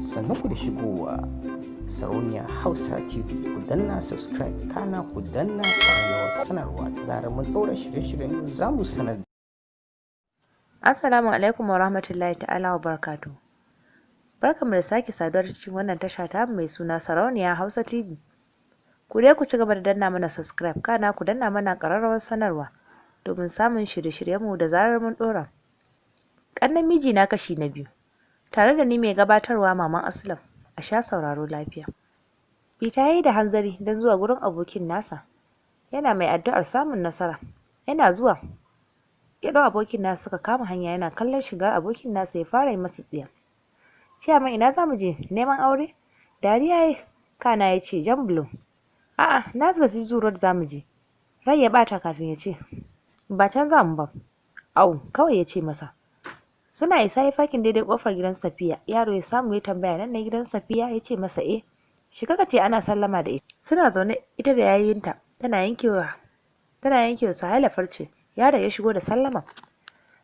Sannan ku da shigowa Sarauniya Hausa TV, ku danna subscribe, kana ku danna ƙararrawar sanarwa. Da zarar mun ɗaura shirye-shiryen, za mu sanar. Assalamu alaikum wa rahmatullahi ta'ala wa barakatuh. Barkanmu da sake saduwa cikin wannan tasha ta mai suna Sarauniya Hausa TV. Ku dai ku ci gaba da danna mana subscribe, kana ku danna mana ƙararrawar sanarwa domin samun shirye-shiryenmu da zarar mun ɗora. Ƙannen mijina kashi na biyu. Tare da ni mai gabatarwa, Maman Aslam, a sha sauraro lafiya. Fita ya yi da hanzari don zuwa gurin abokin nasa. Yana mai addu'ar samun nasara. Yana zuwa ya ɗau abokin nasa suka kama hanya. Yana kallon shigar abokin nasa ya fara yi masa tsiya. "Ciyaman, ina za mu je neman aure?" Dariya ya kana ya ce, "Jamblo." "A'a, na zaci Zoo Road za mu je." Rai ya ɓata kafin ya ce, "Ba can za mu ba." "Au," kawai ya ce masa. Suna isa ya fakin daidai kofar gidan Safiya. Yaro ya samu ya tambaya, "Nan ne gidan Safiya?" Ya ce masa, "Eh, shiga ka ce ana sallama da ita." Suna zaune ita da yayunta, tana yankewa Suhaila farce. Yaron ya shigo da sallama.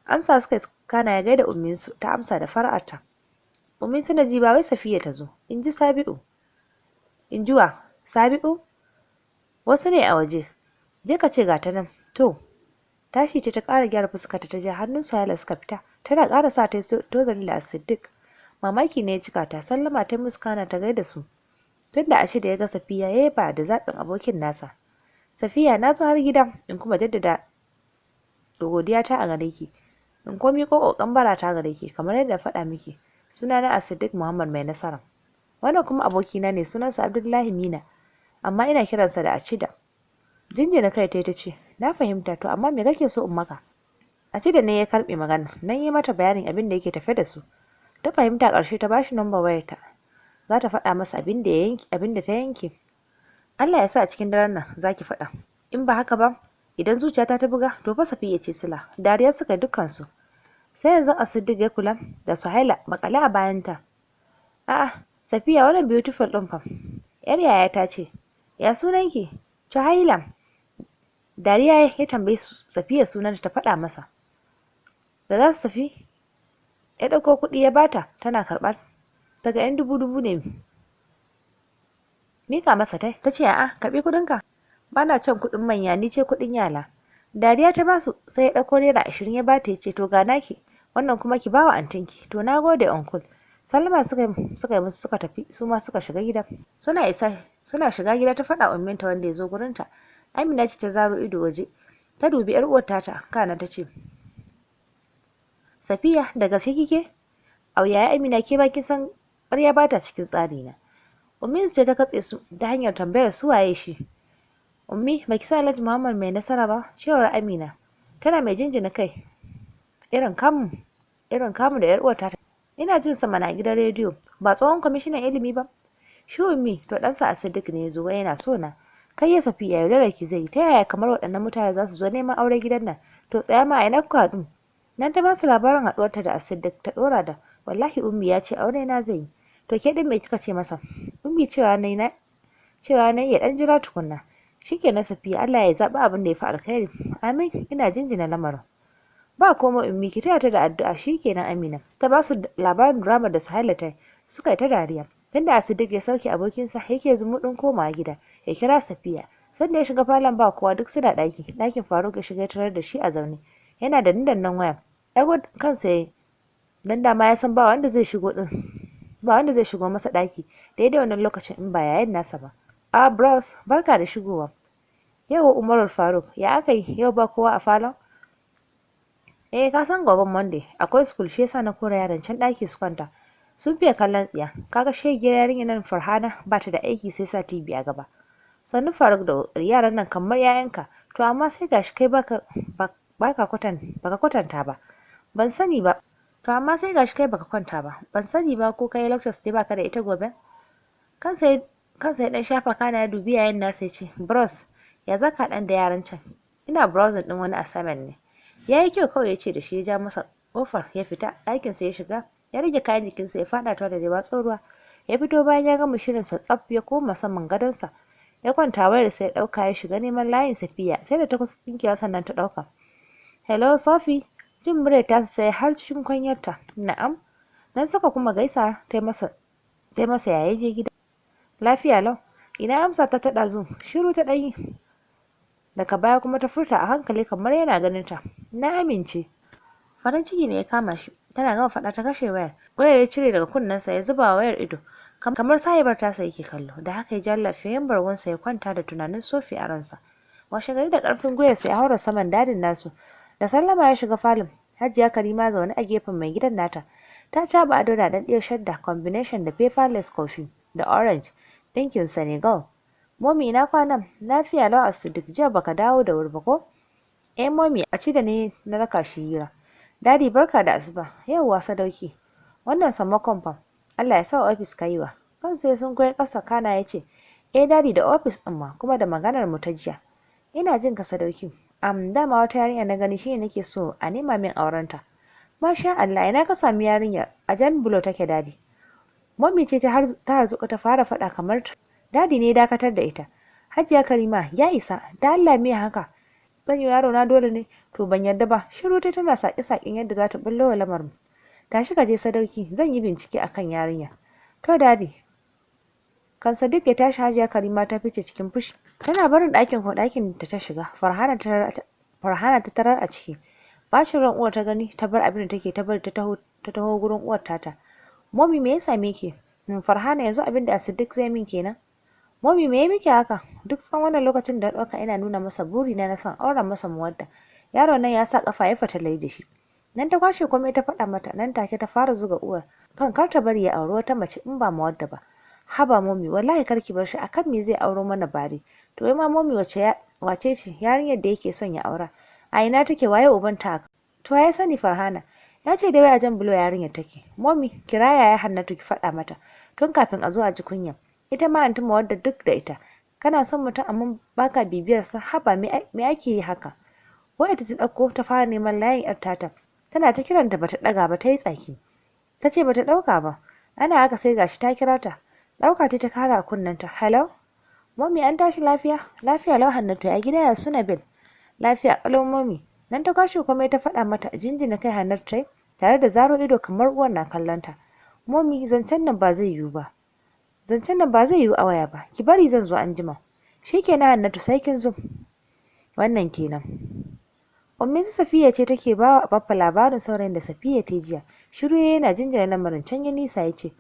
Amsa suka, kana ya gaida umminsu, ta amsa da fara'arta. "Ummin su Najiba, wai Safiya ta zo," in ji Sabi'u. "In ji wa?" "Sabi'u, wasu ne a waje." "Je ka ce ga ta nan." "To." Tashi ce ta ƙara gyara fuskarta, ta je hannun Suhaila suka fita. Tana ƙara sa ta tozali da Siddiq. Mamaki ne ya cika ta. Sallama ta musu, kana ta gaida su. Tunda ashe da ya ga Safiya ya yaba da zaɓin abokin nasa. "Safiya, na zo har gida in kuma jaddada godiyata a gare ki, in kuma miƙo ƙoƙon barata gare ki. Kamar yadda faɗa miki, sunana Asidik Muhammad Mai Nasara. Wannan kuma abokina ne, sunansa Abdullahi Mina, amma ina kiransa da Acida." Jinjina kai ta ce, "Na fahimta. To amma me kake so in maka?" Acida ne ya karɓe magana nan, yi mata bayanin abin da yake tafe da su. Ta fahimta. Ƙarshe ta bashi number wayarta, za ta faɗa masa abin da ya yanke, abin da ta yanke. "Allah ya sa a cikin daren nan zaki faɗa. In ba haka ba, idan zuciyata ta buga, to fa Safiya ce sila." Dariya suka dukkansu. Sai yanzu Asiddiq ya kula da Suhaila makale a bayanta. "A'a Safiya, wannan beautiful ɗin fa?" "Yar yayata ce." "Ya sunanki?" "Suhaila." Dariya ya tambayi Safiya sunanta, ta faɗa masa. Da za su tafi ya ɗauko kuɗi ya bata. Tana karɓa ta ga 'yan dubu dubu ne. Mika masa tai, ta ce, "A'a, karɓi kuɗinka, bana cin kuɗin manya, ni ce kuɗin yara." Dariya ta basu. Sai ya ɗauko ₦20 ya bata, ya ce, "To ga naki, wannan kuma ki bawa antinki." "To, na gode, uncle." Sallama suka yi musu, suka tafi. Su ma suka shiga gida. Suna isa, suna shiga gida ta faɗa umminta wanda ya zo gurinta. Amina ce ta zaro ido waje, ta dubi yar uwar tata, kana ta ce, "Safiya, da gaske kike?" "Au yaya Amina, ke ba kin san ƙarya ba ta cikin tsari na." Ummin ce ta katse su ta hanyar tambayar su waye shi. "Ummi, baki sa Alhaji Muhammad Mai Nasara ba?" cewar Amina tana mai jinjina kai irin kamu da yar uwar tata. "Ina jin sa mana gidan rediyo, ba tsohon kwamishinan ilimi ba shi, Ummi? To ɗansa Asidik ne ya zo, yana so na." "Kai ya Safiya, yaudarar ki zai. Ta yaya kamar waɗannan mutane za su zo neman aure gidan nan? To tsaya ma, a ina kuka haɗu?" Nan ta ba su labarin haɗuwarta da Asidik, ta ɗora da, "Wallahi Ummi, ya ce aure na zai yi." "To ke ɗin me kika ce masa?" "Ummi, cewa na ya ɗan jira tukunna." "Shikenan Safiya, Allah ya zaɓi abin da ya fi alkhairi." "Amin, ina jinjina lamarin." "Ba komai Ummi, ki taya ta da addu'a." "Shikenan Amina." Ta ba su labarin drama da Suhaila ta, suka yi ta dariya. Tunda Asidik ya sauke abokinsa yake zumuɗin komawa gida ya kira Safiya. Sanda ya shiga falon ba kowa, duk suna ɗaki. Ɗakin Faruk ya shiga, ya tarar da shi a zaune yana da dannan waya. Ɗago kansa ya, dan dama ya san ba wanda zai shigo din, ba wanda zai shigo masa ɗaki daidai wannan lokacin in ba yayin nasa ba. "A bros, barka da shigowa." "Yau Umarul Faruk, ya aka yi yau ba kowa a falon?" "Eh, ka san goben Monday akwai school, shi yasa na kora yaran can ɗaki su kwanta, sun fiye kallon tsiya. Kaga shegiyar yarinyar nan Farhana, ba ta da aiki sai sa TV a gaba." "Sannu Faruk da yaran nan kamar 'ya'yanka. To amma sai gashi kai baka kwatanta ba. Ban sani ba. To amma sai gashi kai baka kwanta ba. Ban sani ba ko kai lectures ne baka da ita gobe?" Kansa ya dan shafa, kana ya dubi yayin nasa ya ce, "Bros, ya zaka dan da yaran can? Ina browsing din wani assignment ne." "Yayi kyau," kawai ya ce da shi. Ya ja masa kofar ya fita. Ɗakinsa ya shiga, ya rage kayan jikinsa, ya faɗa toilet ya watso ruwa, ya fito. Bayan ya gama shirin sa tsaf, ya koma saman gadonsa ya kwanta. Wayar sai ya ɗauka, ya shiga neman layin Safiya. Sai da ta kusa tsinkewa sannan ta ɗauka. "Hello Sophie." Jin muryar ta sai har cikin kwanyarta. "Na'am." Nan suka kuma gaisa, ta masa Ta masa yaya je gida. Lafiya lau. Ina amsa ta ta ɗazu? Shiru ta ɗan yi. Daga baya kuma ta furta a hankali kamar yana ganin ta. Na amince. Farin ciki ne ya kama shi. Tana gama faɗa ta kashe wayar. Wayar ya cire daga kunnensa ya zuba wayar ido. Kamar sahibar tasa yake kallo. Da haka ya ja lafiyayyen bargonsa ya kwanta da tunanin Sofi a ransa. Washe gari da ƙarfin gwiwarsa ya haura saman dadin nasu. Da sallama ya shiga falon. Hajiya Karima zaune a gefen mai gidan nata. Ta caɓa ado da daɗaɗɗiyar shadda combination da paperless coffee da orange ɗinkin Senegal. Momi, ina kwana? Lafiya lau Asidik, jiya baka dawo da wuri ba ko? Eh momi, a ci da ni na raka shi hira. Dadi, barka da asuba. Yauwa Sadauki. Wannan sammakon fa. Allah ya sa ofis ka yi wa. Kansa ya sunkuyar ƙasa kana ya ce, "Eh Dadi, da ofis ɗin ma kuma da maganar mu ta jiya." Ina jin ka, Sadauki. Dama wata yarinya na gani, shine nake so a nema min aurenta. Masha Allah, ina ka sami yarinyar? A Jan Bulo take, Dadi. Mommy ce ta harzuka ta fara faɗa kamar Dadi ne dakatar da ita. Hajiya Karima, ya isa, da Allah me haka? Zan yi yaro na dole ne? To ban yarda ba. Shiru ta tana saƙe-saƙen yadda za ta bullo wa lamarin. Tashi ka je, Sadauki, zan yi bincike akan yarinya. To Dadi. Kan Sadiq ya tashi, Hajiya Karima ta fice cikin fushi. Tana barin ɗakin ko ɗakin ta ta shiga. Farhana ta tarar a ciki. Bacin ran uwar ta gani, ta bar abin da take ta bari ta taho gurin uwar tata. Mommy, me ya same ki? Farhana, yanzu abin da Siddiq zai min kenan. Mommy, me ya miki haka? Duk tsawon wannan lokacin da ɗauka ina nuna masa burina na son auren masa Muwadda. Yaron nan ya sa kafa ya fatalai da shi. Nan ta kwashe komai ta faɗa mata, nan take ta fara zuga uwar kan kar ta bari ya auri wata mace in ba Muwadda ba. Haba Mommy, wallahi kar ki bar shi, akan me zai auro mana bare? To wai ma Mommy, wace wace ce yarinyar da yake son ya aura? A ina take, waye ubanta haka? To ya sani, Farhana. Ya ce dai wai a Jan Bulo yarinyar take. Mommy, kira yaya Hannatu ki faɗa mata tun kafin a zo a ji kunya. Ita ma anti Mawadda duk da ita. Kana son mutum amma baka bibiyar sa, haba, me ake yi haka? Wayarta ta ɗauko ta fara neman layin yar tata. Tana ta kiranta bata ɗaga ba, ta yi tsaki. Ta ce bata ɗauka ba. Ana haka sai gashi ta kira ta. Ɗauka ta kara a kunnenta. Hello? Mommy, an tashi lafiya? Lafiya lau Hannatu, ya gida, ya suna Bil? Lafiya ƙalau Mommy. Nan ta kwashe komai ta faɗa mata, jinjina kai Hannatu ta tare da zaro ido kamar uwar na kallon ta. Mommy, zancen nan ba zai yiwu ba. Zancen nan ba zai yiwu a waya ba. Ki bari zan zo anjima. Shikenan Hannatu, sai kin zo. Wannan kenan. Ummi su Safiya ce take ba wa Baffa labarin saurayin da Safiya ta jiya. Shiru yana jinjina lamarin, can ya nisa ya ce,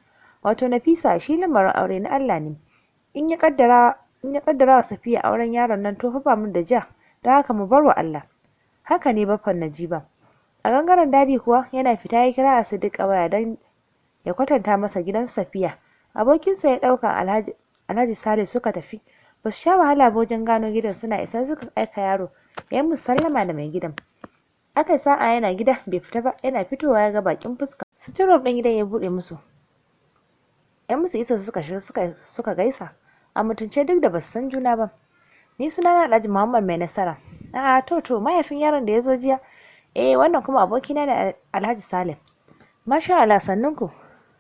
"Wato Nafisa, shi lamarin aure na Allah ne. In ya kaddara wa Safiya auren yaron nan, to fa ba mu da ja, don haka mu bar wa Allah." Haka ne, Baffan Najiba. A gangaren Dadi kuwa, yana fita ya kira Asidik a waya don ya kwatanta masa gidan Safiya. Abokinsa ya ɗauka, Alhaji Sale, suka tafi. Ba su sha wahala ba wajen gano gidan, suna isa suka aika yaro ya yi musu sallama da mai gidan. Aka yi sa'a yana gida bai fita ba, yana fitowa ya ga bakin fuska. Sitting room ɗin gidan ya buɗe musu. Ya musu iso, suka shiga suka gaisa. A mutunce duk da basu san juna ba. Ni sunana Alhaji Muhammad Mai Nasara. A'a, to mahaifin yaron da ya zo jiya. Eh, wannan kuma abokina ne Alhaji Salim. Masha Allah, sannunku.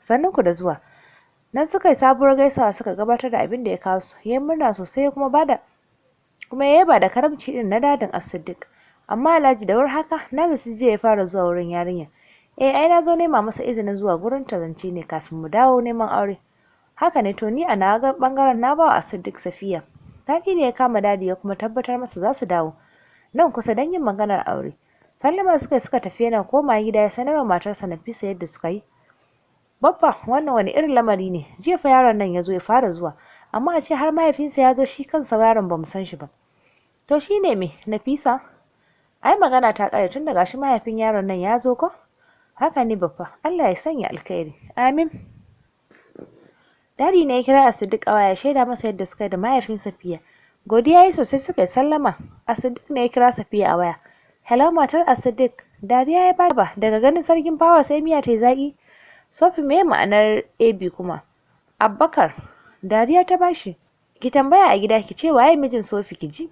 Sannunku da zuwa. Nan suka yi sabuwar gaisawa, suka gabatar da abin da ya kawo su. Ya yi murna sosai kuma bada kuma ya yaba da karamci din na dadin As-Siddiq. Amma Alhaji, da wuri haka? Na zaci jiya ya fara zuwa wurin yarinya. Eh, ai na zo nema masa izinin zuwa gurin ta zance ne kafin mu dawo neman aure. Haka ne, to ni a nawa bangaren na bawa As-Siddiq Safiya. Daɗi ne ya kama Dadi, ya kuma tabbatar masa za su dawo nan kusa don yin maganar aure. Sallama suka tafi, yana koma gida ya sanarwa matarsa Nafisa yadda suka yi. Baffa, wannan wani irin lamari ne? Jiya fa yaron nan ya zo ya fara zuwa, amma a ce har mahaifinsa ya zo, shi kansa yaron bamu san shi ba. To shi ne me, Nafisa? Ai magana ta ƙare tun daga shi mahaifin yaron nan ya zo ko? Haka ne, Baffa, Allah ya sanya alkhairi. Amin. Dadi ne ya kira Asidik a waya ya shaida masa yadda suka yi da mahaifin Safiya. Godiya yi sosai, suka yi sallama. Asidik ne ya kira Safiya a waya. Hello, matar Asidik. Dariya ya ba daga ganin sarkin fawa sai miya ta yi zaƙi. Sofi, me ma'anar AB kuma? Abbakar. Dariya ta bashi. Ki tambaya a gida ki ce waye mijin Sofi ki ji.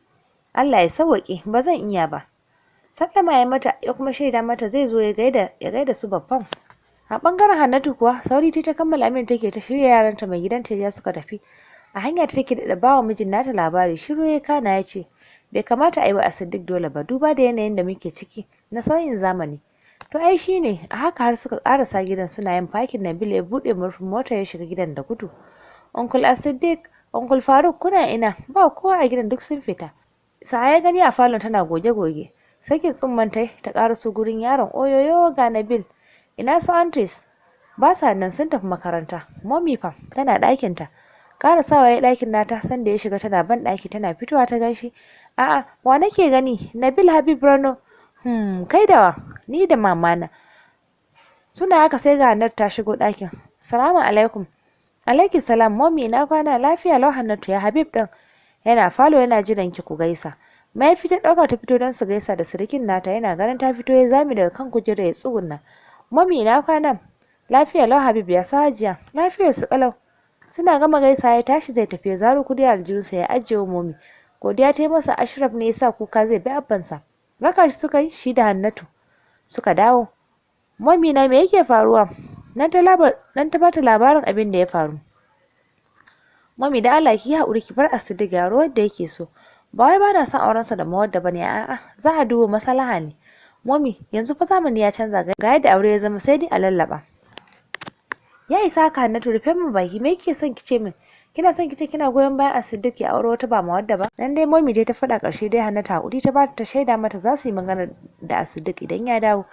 Allah ya sauwaƙe, ba zan iya ba. Sallama ya mata ya kuma shaida mata zai zo ya gaida su babban. A bangaren Hannatu kuwa, sauri ta kammala abin take ta shirya yaranta, mai gidanta ya suka tafi. A hanya ta take da bawa mijin nata labari, shiru ya kana ya ce, "Bai kamata a yi wa Asiddik dole ba, duba da yanayin da muke ciki na sauyin zamani." To ai shine a haka har suka karasa gidan suna yin fakin. Nabil ya buɗe murfin motar ya shiga gidan da gudu. Uncle Asidik, Uncle Faruk, kuna ina? Ba kowa a gidan, duk sun fita. Sa'a ya gani a falon tana goge-goge. Sakin tsumman tai ta karaso gurin yaron. Oyoyo, ga Nabil. Ina su aunties? Ba sa nan, sun tafi makaranta. Mommy fa? Tana ɗakinta. Karasawa ya ɗakin nata, sanda ya shiga tana ban ɗaki, tana fitowa ta ganshi. A'a, wa nake gani? Nabil Habib Rano. Kai da wa? Ni da mamana. Suna haka sai ga Hannatu ta shigo ɗakin. Salamu alaikum. Alaiki salam mommy, ina kwana? Lafiya lau Hannatu, ya Habib ɗin? Yana falo yana jiran ki ku gaisa. Mayafi ta ɗauka ta fito don su gaisa da sirikin nata. Yana ganin ta fito ya zame daga kan kujera ya tsugunna. Mommy, ina kwana? Lafiya lau Habib, ya sa Hajiya? Lafiyar su kalau. Suna gama gaisa ya tashi zai tafi, ya zaro kudi aljihunsa ya ajiye wa mommy. Godiya ta yi masa. Ashraf ne ya sa kuka zai bi abbansa. Raka shi suka yi shi da Hannatu suka dawo. Mommy na, me yake faruwa? Nan ta bata labarin abin da ya faru. Mommy, da Allah ki yi haƙuri ki bar Asidik ya wanda yake so. Ba wai bana son aurensa da Mawadda bane, a'a, za a duba maslaha ne. Mommy, yanzu fa zamani ya canza, ga yadda aure ya zama sai dai a lallaba. Ya isa haka Hannatu, rufe min baki. Me kike son ki ce min? Kina son ki ce kina goyon bayan Asidik ya aure wata ba Mawadda ba? Nan dai mommy dai ta faɗa. Ƙarshe dai Hannatu haƙuri ta bata, ta shaida mata za su yi magana da Asidik idan ya dawo.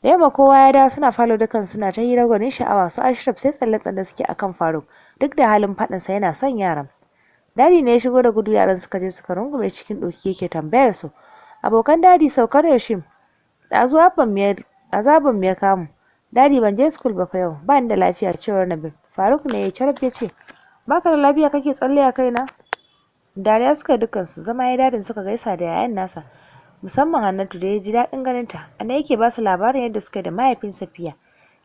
Da yamma kowa ya dawo, suna falo dukan suna ta hira gwanin sha'awa. Su Ashraf sai tsalle-tsalle suke akan Faruk, duk da halin faɗinsa yana son yaran. Daddy ne ya shigo da gudu, yaran suka je suka rungume cikin ɗoki. Yake tambayar su, abokan daddy saukar yaushe? Ɗazu azaban mu ya kamu. Daddy, ban je school ba fa yau, ba ni da lafiya, cewar Nabil. Faruk ne ya caraf ya ce, baka da lafiya kake tsalle a kaina? Dariya suka yi dukansu. Zama ya daddyn suka gaisa da yayan nasa, musamman Hannatu da ya ji daɗin ganinta. Ana yake ba su labarin yadda suka yi da mahaifin Safiya.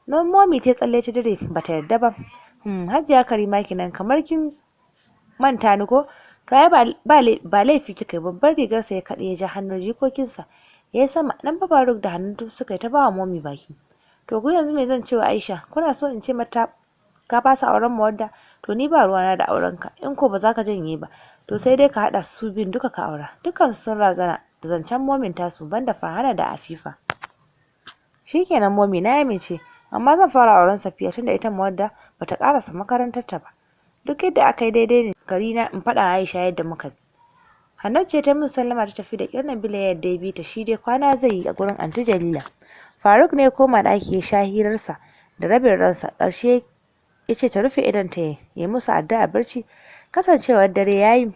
Nan mommy ta tsalle ta dire, bata yarda ba. Hajiya Karima kenan, kamar kin manta ni ko? To ai ba laifi kika yi. Babbar rigarsa ya kaɗe ya ja hannun jikokinsa ya yi sama. Nan fa Faruk da Hannatu suka yi ta ba wa mommy baki. To ku yanzu me zan ce wa Aisha? Kuna so in ce mata ka fasa auren Mawadda? To ni ba ruwana da aurenka, in ko ba za ka janye ba, to sai dai ka haɗa su biyun duka ka aura. Dukkan sun razana da zancen mommyn tasu, banda Farhana da Afifa. Shikenan mommy, na amince, amma zan fara auren Safiya tunda ita Mawadda bata karasa makarantar ta ba. Duk yadda aka yi daidai ne karina in faɗa Aisha yadda muka bi. Hannatu ce ta min sallama ta tafi. Da ƙyar Nabila ya yarda ya bi ta, shi dai kwana zai yi a gurin Anty Jalila. Faruk ne ya koma ɗaki ya sha hirarsa da rabin ransa. Ƙarshe ya ce ta rufe idonta ya yi musu addu'ar barci, kasancewar dare ya yi.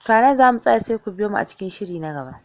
To nan za mu tsaya, sai ku biyo mu a cikin shiri na gaba.